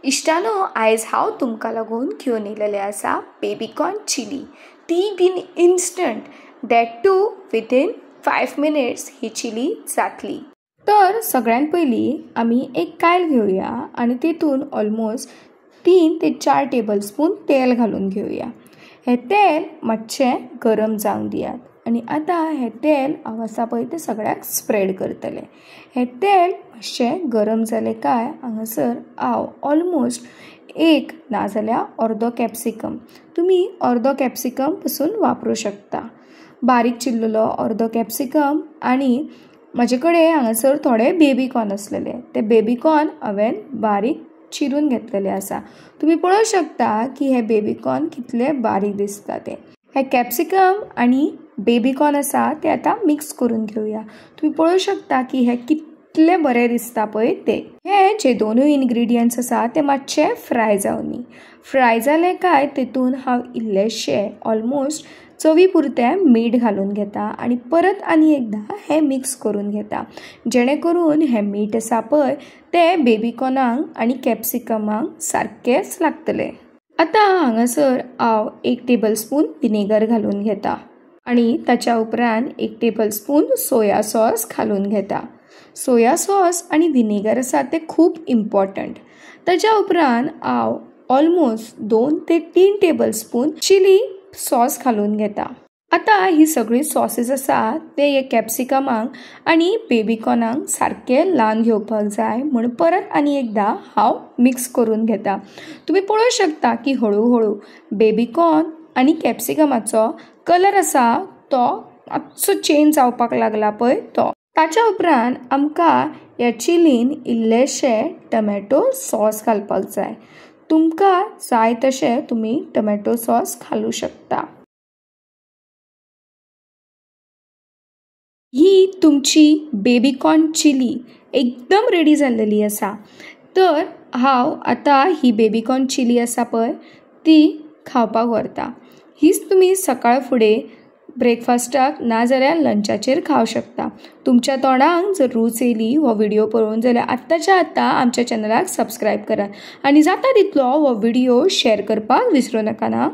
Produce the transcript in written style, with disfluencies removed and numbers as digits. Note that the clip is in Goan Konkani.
इश्टानो आयज हांव तुमकां लागून घेवन येयलेलें आसा बेबीकॉर्न चिली, ती बीन instant, that too within 5 minutes he chilli जातली। तर सगळ्यात पयलीं आमी एक कायल घेवया आनी तेतून ऑलमोस्ट 3 ते 4 टेबलस्पून तेल घालून घेवया। हे तेल मातशें गरम जावंक दियात आनी आतां हें तेल हांव आसा पळय तें सगळ्याक स्प्रेड करतलें। हें तेल मातशें गरम जालें काय हांगासर हांव ऑलमोस्ट एक नाजाल्यार अर्दो कॅप्सिकम, तुमी अर्दो कॅप्सिकम पसून वापरूं शकता, बारीक चिरलेलो अर्दो कॅप्सिकम आनी म्हाजे कडेन हांगासर थोडे बेबीकॉर्न आसलेले, ते बेबीकॉर्न हांवें बारीक चिरून घेतलेले आसा। तुमी पळोवंक शकता की हे बेबीकॉर्न कितले बारीक दिसता ते। हे कॅप्सिकम आनी बेबीकॉर्न आसा ते आतां मिक्स करून घेवया। तुमी पळोवंक शकता की हे कितले बरें दिसता पळय ते। हे जे दोनूय इन्ग्रिडियंट्स आसा ते मातशे फ्राय जावनी। फ्राय जाले काय तेतून हांव इल्लेशे ऑलमोस्ट चवी पुरतें मीठ घालून घेता आनी परत आनी एकदां हें मिक्स करून घेता, जेणे करून हें मीठ आसा पळय तें बेबीकॉर्नाक आनी कॅप्सिकमाक सारकेंच लागतलें। आतां हांगासर हांव 1 टेबलस्पून विनेगर घालून घेता आनी ताच्या उपरांत 1 टेबलस्पून सोया सॉस घालून घेता। सोया सॉस आनी विनेगर आसा ते खूब इम्पॉर्टंट। ताच्या उपरांत हांव ऑलमोस्ट 2 ते 3 टेबलस्पून चिली सॉस घालून घेता। आतां ही सगळी सॉसीस आसा ते हे कॅप्सिकमाक आनी बेबीकॉर्नाक सारकें लावन घेवपाक जाय म्हूण परत आनी एकदां हांव मिक्स करून घेता। तुमी पळोवंक शकता की हळू हळू बेबीकॉर्न आनी कॅप्सिकमाचो कलर आसा तो मातसो चेंज जावपाक लागला पळय तो। ताच्या उपरांत आमकां ह्या चिलीन इल्लेशे टमॅटो सॉस घालपाक जाय। तुमकां जाय तशें तुमी टमॅटो सॉस घालूं शकता। ही तुमची बेबीकॉर्न चिली एकदम रेडी जाल्लेली आसा। तर हांव आतां ही बेबीकॉर्न चिली आसा पळय ती खावपाक व्हरता। हीच तुमी सकाळ फुडें ब्रेकफास्टाक नाजाल्यार लंचाचेर खावंक शकता। तुमच्या तोंडाक जर रूच येयली हो व्हिडिओ पळोवन जाल्यार आत्ताच्या आत्तां आमच्या चॅनलाक सबस्क्रायब करात आनी जाता तितलो हो व्हिडिओ शेअर करपाक विसरूं नाका ना।